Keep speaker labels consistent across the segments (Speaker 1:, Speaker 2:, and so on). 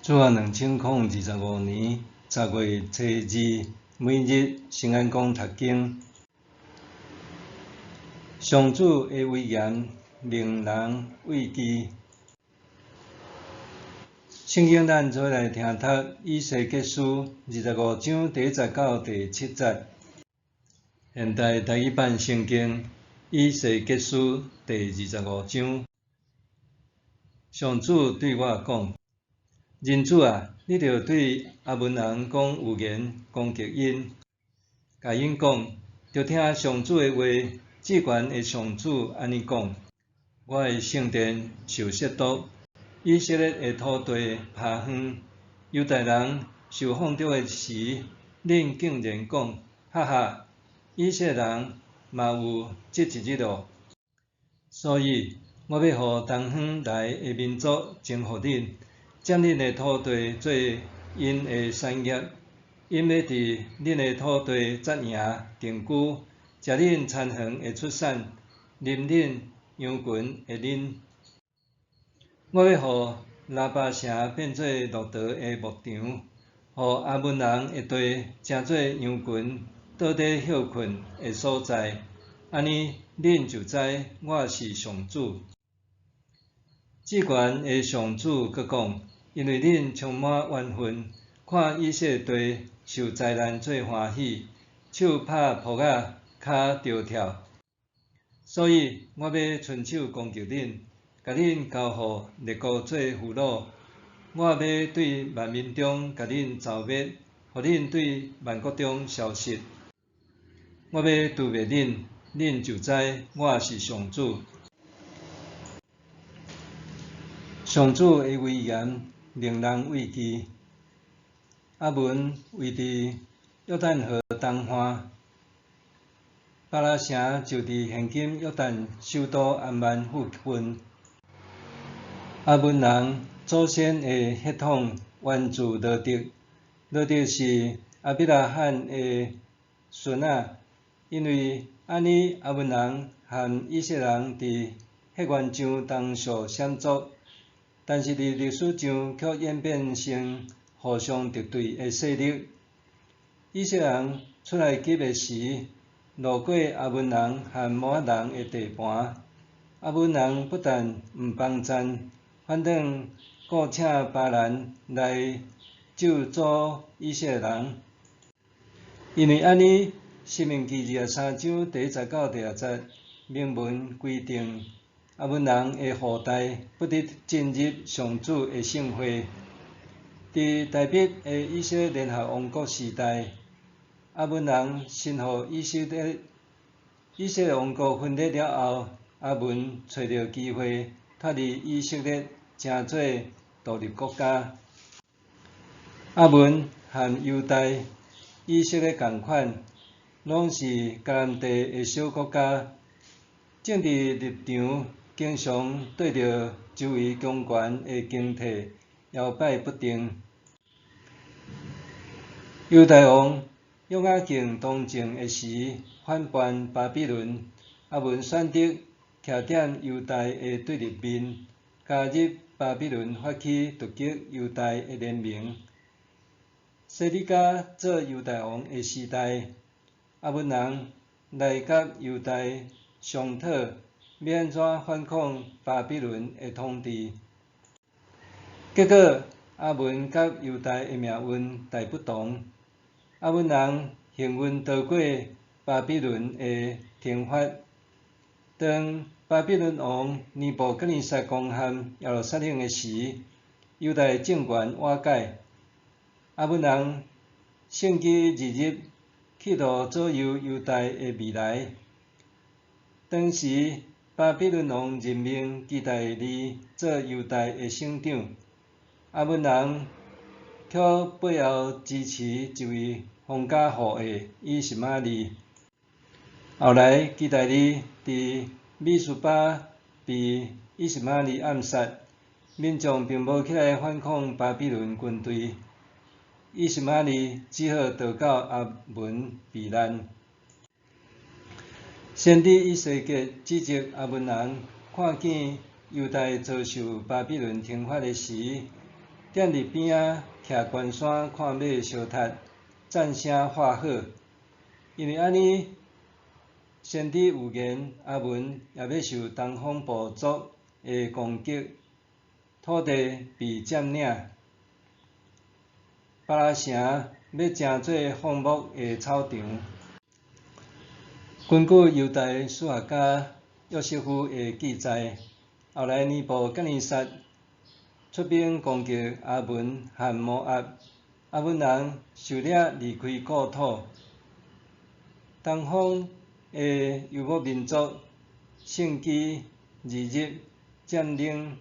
Speaker 1: 主後2025年10月初二，每日聖安講讀經。上主的威嚴令人畏懼。聖經咱做伙來聽讀以西結書25章第1節到第7節。現代台語版聖經以西結書第二十五章。上主對我講：人子啊，你著對亞捫人講預言，攻擊𪜶，共𪜶講：著聽上主的話，至懸的上主按呢講：我的聖殿受褻瀆，以色列的土地拋荒，猶大人受放逐的時，恁竟然講：哈哈，以色列人嘛有這一日囉。所以，我欲予東方來的民族征服恁，佔恁的土地做𪜶的產業，𪜶欲佇恁的土地紮營定居，食恁田園的出產，啉恁羊群的奶。我欲予拉巴城變做駱駝的牧場，予亞捫人的地成做羊群倒底歇睏的所在，按呢，恁就知我是上主。至懸的上主閣講：因為恁充滿怨恨，看以色列地受災難做歡喜，手拍噗仔，跤著跳，所以我欲伸手攻擊恁，共恁交予列國做俘虜。我欲對萬民中共恁誅滅，予恁對萬國中消失。我欲誅滅恁，恁就知我是上主。上主的威嚴令人畏懼。亞捫位佇約旦河東岸，巴拉城就佇現今約旦首都安曼附近。亞捫人祖先的血統源自羅得，羅得是亞伯拉罕的孫仔。因為按呢，亞捫人和以色列人佇血緣上同屬閃族。但是佇歷史上卻演變成互相敵對的勢力。以色列人出埃及的時，路過亞捫人和摩押人的地盤，亞捫人不但毋幫贊，反倒僱請巴蘭來咒詛以色列人。因為按呢，申命記23章第1節到第6節明文規定，亞捫人的後代不得進入上主的聖會。佇大衛的以色列聯合王國時代，亞捫人臣服以色列。以色列王國分裂了後，亞捫揣著機會脫離以色列，成做獨立國家。亞捫和猶大、以色列仝款，攏是迦南地的小國家，政治立場經常對著周圍強權的更替搖擺不定。猶大王約雅敬當政的時，反叛巴比倫，亞捫選擇徛佇猶大的對立面，加入巴比倫發起突擊猶大的聯盟。西底家做猶大王的時代，亞捫人來佮猶大商討欲按怎反抗巴比倫的統治。結果，亞捫佮猶大的命運大不同。亞捫人幸運逃過巴比倫的懲罰。當巴比倫王尼布甲尼撒攻陷耶路撒冷的時，猶大政權瓦解。亞捫人乘虛而入，企圖左右猶大的未來。當時，巴比倫王任命基大利做猶大的省長，亞捫人卻背後支持一位皇家後裔以實瑪利。後來，基大利佇米斯巴被以實瑪利暗殺，民眾並無起來反抗巴比倫軍隊，以實瑪利只好逃到亞捫避難。先知以西結指責亞捫人看見猶大遭受巴比倫懲罰的時，踮佇邊仔徛懸山看馬相踢，讚聲喝好。因為按呢，先知預言亞汶也欲受東方部族的攻擊，土地被佔領，巴拉城欲成做放牧的草場。根據猶大史學家約瑟夫的記載，後來尼布甲尼撒出兵攻擊亞汶和摩押，亞汶人受掠離開故土。東方的遊牧民族乘機而入，佔領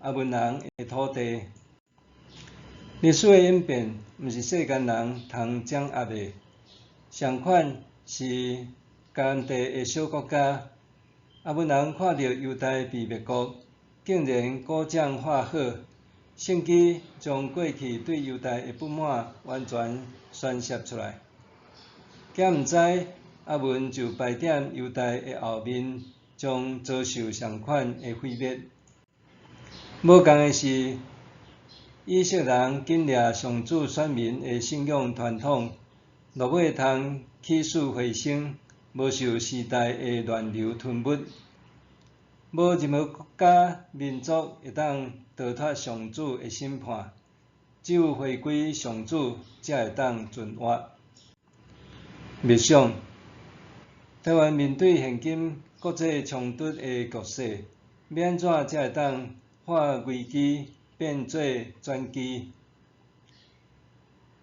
Speaker 1: 亞汶人的土地。歷史的演變，毋是世間人通掌握的，相款是迦南地的小國家。亞汶人看著猶大被滅國，竟然鼓掌喝好，趁機將過去對猶大的不滿完全宣洩出來。驚毋知亞汶就排踮猶大的後面，將遭受相款的毀滅。無仝的是，以色列人緊掠上主選民的信仰傳統，落尾通起死回生，無受時代的亂流吞沒。無任何國家民族會當逃脫上主的審判，只有回歸上主，才會當存活。默想，台灣面對現今國際衝突的局勢，欲按怎才會當化危機變做轉機？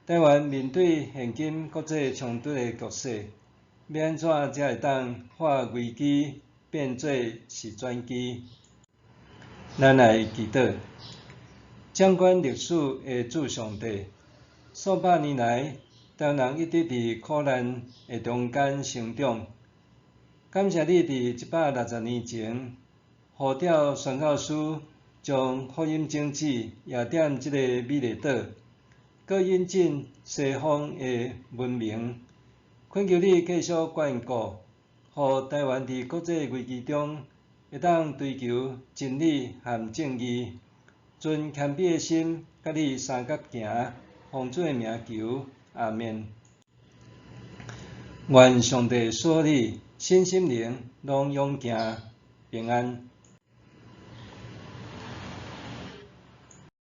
Speaker 1: 台灣面對現今國際衝突的局勢，欲按怎才會當化危機變做是轉機？咱來祈禱，掌管歷史的主上帝，數百年來，台灣人一直佇苦難的中間成長。感謝你佇160年前，呼召宣教師將福音種子掖踮這個美麗島，閣引進西方的文明。懇求你繼續眷顧，予台灣佇國際危機中會當追求真理和正義，存謙卑的心，佮你相佮行，奉主的名求，阿們。願上帝賜予你身心靈攏勇健平安。